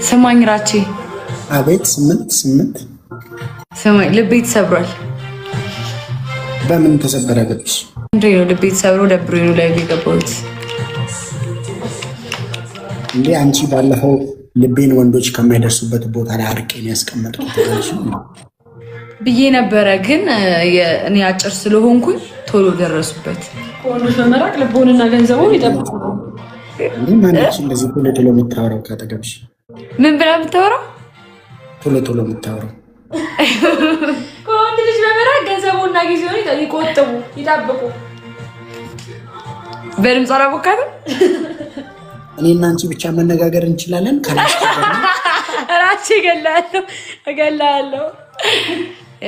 ስማኝ ራቼ። አቤት። 8 8። ስማኝ፣ ልቤ ተሰብሯል። በምን ተሰበረ ልብሽ? እንዴ ነው፣ ልቤ ተሰብሮ ደብሮኝ ነው live የገባሁት። እንዴ፣ አንቺ ባለፈው ልቤን ወንዶች ከማይደርሱበት ቦታ ላይ አርቄ ነው ያስቀመጥኩት አልሽ። ብዬ ነበረ፣ ግን እኔ አጭር ስለሆንኩኝ ቶሎ ደረሱበት። ከወንዶች በመራቅ ልቦንና ገንዘቡን ይጠብቁ። እንዴ፣ ማነች እንደዚህ ቶሎ ቶሎ የምታወራው ካጠገብሽ? ምን ብላ የምታወራው? ቶሎ ቶሎ የምታወራው። ከወንድ ልጅ በመራቅ ገንዘቡንና ጊዜውን ይቆጥቡ፣ ይጠብቁ። በድምፅ አላቦካትም። እኔና አንቺ ብቻ መነጋገር እንችላለን። ካላስቸገርን። ራቼ እገላለሁ፣ እገላለሁ።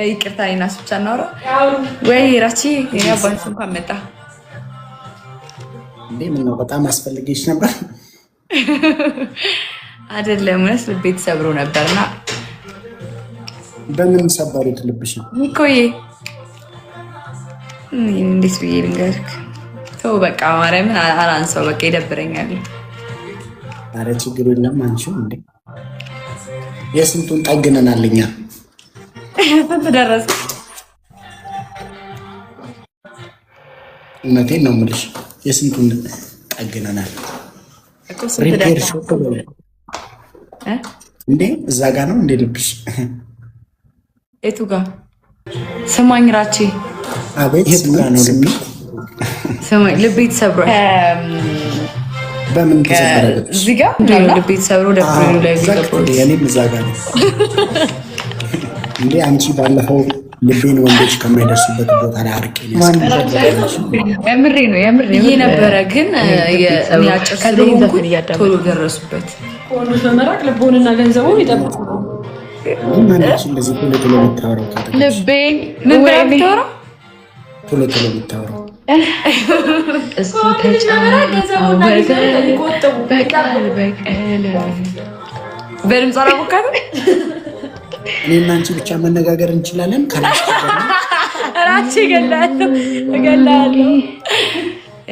ይቅርታ፣ እኔና እሱ ብቻ እናውራ ያውሩ። ወይ ራቼ፣ የኔ አባት እንኳን መጣ። እንዴ፣ ምነው በጣም አስፈልጌሽ ነበር? አይደለም፣ እውነት ልቤ ተሰብሮ ነበርና። በምን ሰበሩት ልብሽ? ሚኮዬ፣ እንዴት ብዬ ልንገርክ? ተው በቃ፣ ማርያምን አላንሳው፣ በቃ ይደብረኛል። አረ ችግር የለም። አንቺው እንዴ፣ የስንቱን ጠግነናል እኛ። ስንት ደረስክ? እውነቴን ነው የምልሽ፣ የስንቱን ጠግነናል። እኮ ስንት Repair ደረስክ? Shop። እ? እንዴ፣ እዛ ጋ ነው እንዴ ልብሽ? የቱ ጋ? ስማኝ ራቼ። አቤት። የቱ ጋ ነው ልብሽ? ስማኝ፣ ልቤ ተሰብሯል። በምን ተሰበረ ልብሽ? እዚህ ጋ ልቤ ተሰብሮ ደብሮኝ ነው live የገባሁት። እኔም እዛ ጋ ነው። እንዴ፣ አንቺ ባለፈው ልቤን ወንዶች ከማይደርሱበት ቦታ ላይ አርቄ ነው ያስቀመጥኩት። የምሬ ነው፣ የምሬ ብዬ ነበረ፣ ግን እኔ አጭር ስለሆንኩኝ ቶሎ ደረሱበት። ከወንዶች በመራቅ ልቦንና ገንዘቡን ይጠብቁ። እንዴ፣ ማነች እንደዚህ ቶሎ ቶሎ የምታወራው ካጠገብሽ? ልቤን ምን ብላ የምታወራው? ቶሎ ቶሎ የምታወራው። እሱ ከወንድ ልጅ በመራቅ ገንዘቡንና ጊዜውን ይቆጥቡ፣ በቀል ይጠብቁ። በቀል። በድምፅ አላቦካትም። እኔና አንቺ ብቻ መነጋገር እንችላለን። ካላስቸገርን። ራቼ እገላለሁ፣ እገላለሁ።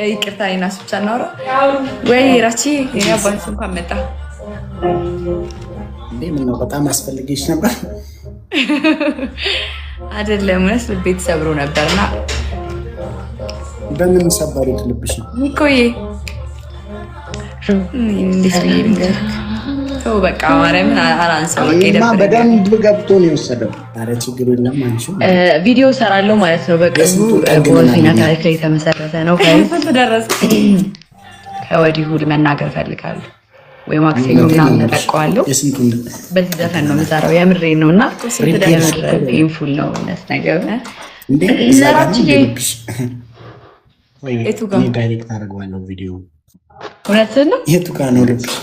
ይቅርታ፣ እኔና እሱ ብቻ እናውራ ያውሩ። ወይ ራቼ፣ የኔ አባት እንኳን መጣ። እንዴ፣ ምነው በጣም አስፈልጌሽ ነበር? አይደለም፣ እውነት ልቤ ተሰብሮ ነበርና። በምን ሰበሩት ልብሽ? ሚኮዬ፣ እንዴት ብዬ ልንገርክ? ተው በቃ፣ ማርያምን አላንሳው፣ በቃ ይሄማ ይደብረኛል። በደንብ ገብቶ ነው የወሰደው። አረ ችግር የለም። አንቺው ቪዲዮ ሰራለሁ ማለት ነው። በቅርቡ የስንቱን ጠግነናል በእውነተኛ እኛ። ታሪክ ላይ የተመሰረተ ነው። Guys፣ ስንት ደረስክ? ከወዲሁ መናገር ፈልጋለሁ። ወይ ማክሰኞ ምናምን እለቀዋለሁ። የስንቱን በዚህ ዘፈን ነው የምሰራው። የምሬን ነው እና Repair የምር painful ነው እውነት ነገሩ። እንዴ፣ እዛ ጋ ነው እንዴ ልብሽ? ወይ የቱ ጋ? እኔ direct አደርገዋለሁ ቪዲዮ። እውነትን ነው። የቱ ጋ ነው ልብሽ?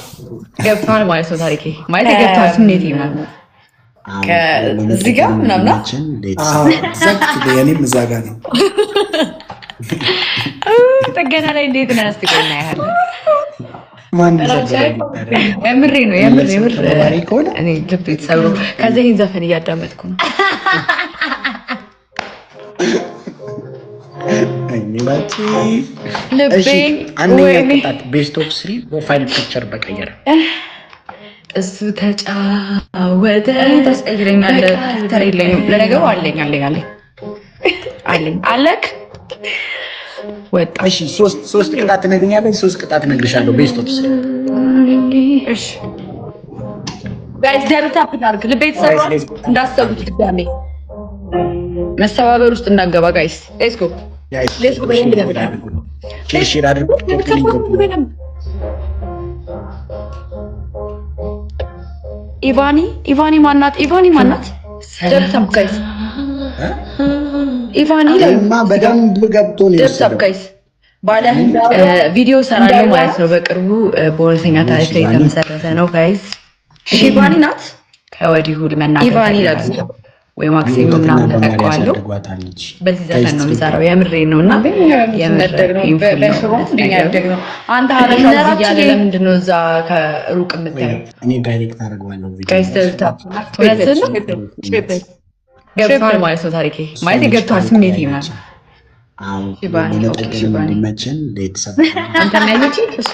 ገብቷል ማለት ነው። ታሪኬ ማለት ገብቷል ስሜቴ ምናምን። እዚህ ጋ ምናምን? Exactly፣ እኔም እዛ ጋ ነው። ጥገና ላይ እንዴት ነው? እስቲ ቆይ እናያለን። ማን ሰበረ? የምሬ ነው፣ የምር የምር። ተማሪ ከሆነ እኔ ልቤ ተሰብሮ ከዛ ይህን ዘፈን እያዳመጥኩ ነው። እኔ ልቤ እሺ፣ አንደኛ ወይኔ ቅጣት best of three profile picture በቀየረ። እሱ ተጫወተ። ታስቀይረኛለህ። በቃል ተር የለኝም። ለነገሩ አለኝ፣ አለኝ፣ አለኝ፣ አለኝ፣ አለክ ወጣ። እሺ፣ ሶስት ሶስት ቅጣት ትነግሪኛለሽ፣ ሶስት ቅጣት እነግርሻለሁ። Best of three። እሺ guys፣ double tap እናድርግ። ልቤ ተሰብሯል እንዳሰቡት ድጋሜ መሰባበር ውስጥ እንዳንገባ guys፣ let's go። Let's go። በደንብ double አድርጉ። Share share አድርጉ። Copy link። በደንብ። ኢቫኒ፣ ኢቫኒ ማናት? ኢቫኒ ማናት? Double tap guys። ኢቫኒ። ይሄማ በደንብ ገብቶ ነው Double tap የወሰደው። Guys። ባለ ቪዲዮ ሰራለሁ ማለት ነው። በቅርቡ በእውነተኛ ታሪክ ላይ የተመሰረተ ነው guys። ኢቫኒ ናት። ከወዲሁ መናገር ኢቫኒ ናት። ፈልጋለሁ። ወይ ማክሰኞ ምናምን እለቀዋለሁ። ያሳድጓታለች። በዚህ ዘፈን ነው የምሰራው። የምሬን ነው እና የምር painful ነው እውነት ነገሩ። አንተ ሀበሻ እዚህ እያለ ለምንድን ነው እዛ ከሩቅ የምታየው? እኔ direct አደርገዋለሁ ቪዲዮ። Guys፣ double tap። እውነትን ነው፣ ገብቷል ማለት ነው። ታሪኬ ማለት ገብቷል ስሜቴ ምናምን። አዎ። ሽባኒ፣ okay፣ ለመጠገን ሽባኒ። እንዲመችን ቤተሰብ አንተ ነው ያለችኝ እሷ።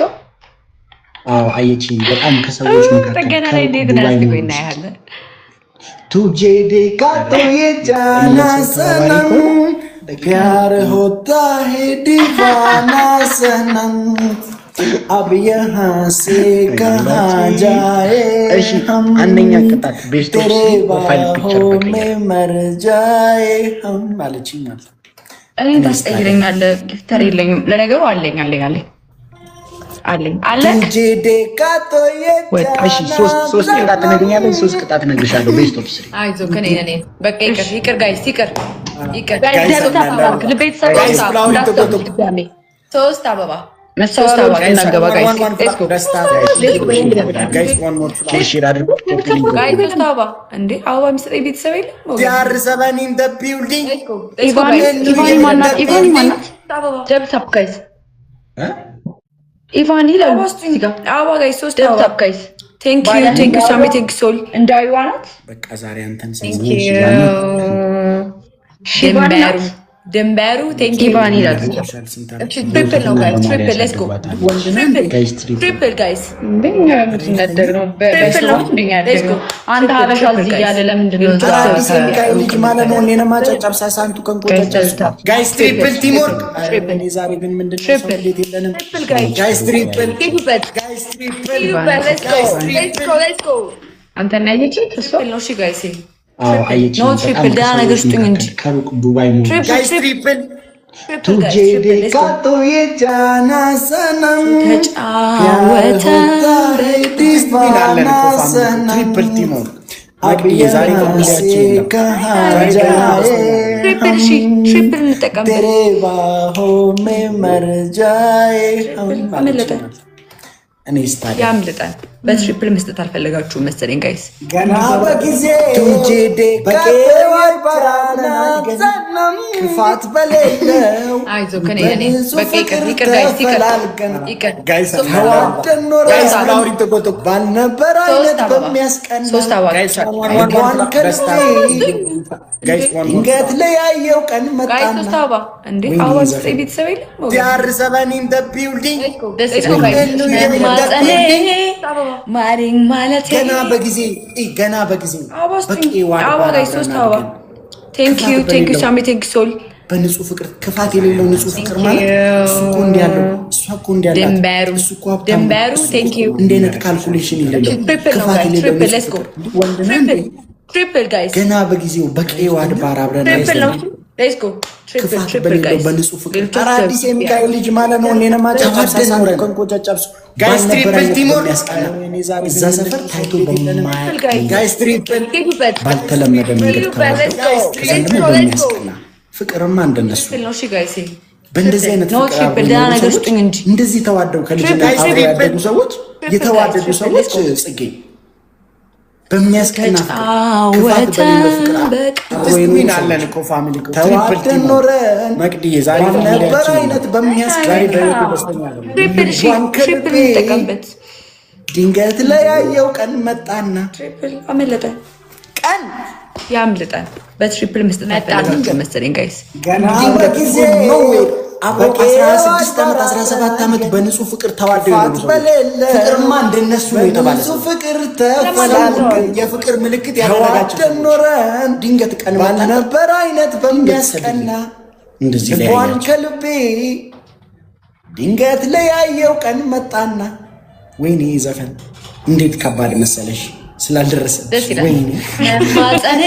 አዎ አየችኝ። በጣም ከሰዎች መካከል ጥገና ላይ እንዴት ዱባይ ነው? መሆን እናያለን። तुझे देखा तो ये जाना सनम, प्यार होता है दीवाना सनम, अब यहाँ से कहाँ जाए እሺ हम, አንደኛ ቅጣት best of तेरे profile picture बाहों መቀየር። में मर जाए हम አለችኝ ማለት ነው። እኔን ታስቀይረኛለህ። Gifter የለኝም። ለነገሩ አለኝ አለኝ አለኝ አለኝ አለ። तुझे देखा तो ये ወጣ። እሺ ሶስት ቅጣት ትነግሪኛለሽ፣ ሶስት ቅጣት እነግርሻለሁ። Best of three። አይዞህ ከኔ እኔ በቃ ይቅር ይቅር guys፣ ይቅር ይቅር። ቤተሰብ Guys, flower ተቆጡ። ድጋሜ ሶስት አበባ። መሰባበር እናገባ guys። Let's go. Guys, one more. Share አድርጎ copy link። Guys, ሶስት አበባ። እንዴ፣ አበባ የሚሰጠኝ ቤተሰብ የለም ወገን። CR7 in the building. ኢቫኒ፣ ኢቫኒ ማናት? ኢቫኒ ማናት? አበባ። Double tap, guys። ኢቫኒ ይላሉ አበባ ስጡኝ። እዚህ ጋር። አበባ guys፣ ሶስት Double አበባ። Tap, guys። Thank you, thank you ሳሚ፣ thank you ሶል። እንዳይዋ ናት። በቃ ዛሬ አንተን ሺቫኒ ድንበሩ ናት። ድንበሩ thank you. ኢቫኒ ይላሉ። Triple ነው guys፣ triple, let's go. Guys, triple. Triple, guys. እንደኛ ምንድን ነው? Triple ነው። እንደኛ ያደግነው አንድ ሀበሻ እዚህ እያለ ለምንድን ነው እዛ? አዲስ የሚካኤል ልጅ ማለት ነው። እኔንማ ጨጨብሳ ሳንቱ ከንኮ ጨጨብሳ። Guys, triple teamwork። እኔ ዛሬ ግን ምንድን ነው ሰው እንዴት የለንም። Guys, triple. ሂዱበት። Guys, triple. ሂዱበት፣ let's go, let's go, let's go. አንተና ያየችኝ እሷ። Triple ነው እሺ guys። አዎ አየችኝ። No. በጣም Triple፣ ደህና ነገር ከሰዎች ስጡኝ እንጂ። መካከል ከሩቅ ዱባይ መሆን Triple. Guys, Triple. Triple. Triple guys. तुझे Triple, let's देखा go. तो ये जाना सनम, ተጫወተ። दीवाना सनम, Triple teamwork. अब የዛሬ यहाँ family ያችን से የለም። कहाँ ዛሬ जाए Triple፣ እሺ triple እንጠቀምበት። तेरे बाहों में मर जाए हम አመለጠ። እኔስ ታዲያ ያምልጠን። በ triple መስጠት አልፈለጋችሁም መሰለኝ guys። ገና በጊዜ ክፋት በሌለው አይዞህ ከኔ እኔ በቃ ይቅር ይቅር guys፣ ይቅር ይቅር። ተዋደን ኖረን ባልነበር አይነት በሚያስቀና ሶስት አበባ። እንኳን ከልቤ ድንገት ለያየው ቀን Guys, መጣና ሶስት አበባ። እንዴ፣ አበባ የሚሰጠኝ ቤተሰብ የለም ወገን። CR7 in the building. Let's go, guys. ማጸኔ ማሪኝ ማለቴ። ገና በጊዜ፣ ገና በጊዜ አበባ ስጡኝ። በቄዋ አበባ guys፣ ሶስት አበባ። Thank you, thank you ሳሚ፣ thank you ሶል። በንጹህ ፍቅር፣ ክፋት የሌለው ንጹህ ፍቅር ማለት እሱ እኮ እንዲህ ያለው፣ እሷ እኮ እንዲህ ያላት፣ ድንበሩ እሱ እኮ ሀብታም ነው፣ ድንበሩ እሱ እኮ Thank you. እንዲህ አይነት calculation የሌለው Triple ነው ክፋት Guys. የሌለው Triple. ንጹህ Let's go. ፍቅር ወንድ ነህ እንዴ? Triple, guys. ገና በጊዜው በቄዋ አድባር አብረን Triple ነው። Let's go, triple. ክፋት Triple. በሌለው Guys. በንጹህ ፍቅር። ኧረ አዲስ የሚካኤል ልጅ ማለት ነው። እኔንማ ጨጨብሳ ሳንዱቀን ቆጨጨብሱ Guys, triple teamwork. በሚያስቀና እዛ ሰፈር ታይቶ በማያውቅ Guys, triple. ሂዱበት። ባልተለመደ መንገድ ሂዱበት። Let's go. ከዛም ደግሞ በሚያስቀና ፍቅርማ እንደነሱ Triple ነው እሺ guys። በእንደዚህ አይነት No. ፍቅር አብረው Triple፣ ደህና የኖሩ ነገር ሰዎች፣ ስጡኝ እንጂ። እንደዚህ ተዋደው ከልጅነት አብረው ያደጉ ሰዎች፣ የተዋደዱ ሰዎች ጽጌ በሚያስቀና ፍቅር ክፋት በሌለው ፍቅር አብረው የኖሩ win ሰዎች አለን እኮ family እኮ። ተዋደን ኖረን መቅድዬ ዛሬ ባልነበር family ያችን አይነት በሚያስቀና ዛሬ በህይወቴ ደስተኛ አይደለም። Triple፣ እሺ triple እንጠቀምበት። ድንገት ለያየው ቀን መጣና Triple አመለጠ። ቀን ያምልጠን። በ triple መስጠት አልፈለጋችሁም መሰለኝ guys። ገና ድንገት በጊዜ nowhere አብረው 16 ዓመት፣ 17 ዓመት በንጹህ ፍቅር ተዋደው የኖሩ ክፋት ሰዎች በሌለ ፍቅርማ እንደነሱ ነው የተባለ በንጹህ ሰው ፍቅር ተፈላልገን የፍቅር ምልክት ያደረጋቸው ተዋደን ኖረን ድንገት ቀን መጣና ባልነበር አይነት በሚያስቀና እንደዚህ ልቧን ለያያቸው። ከልቤ ድንገት ለያየው ቀን መጣና ወይኔ ዘፈን እንዴት ከባድ መሰለሽ ስላልደረሰ ደስ ይላል። ወይኔ ማጸኔ።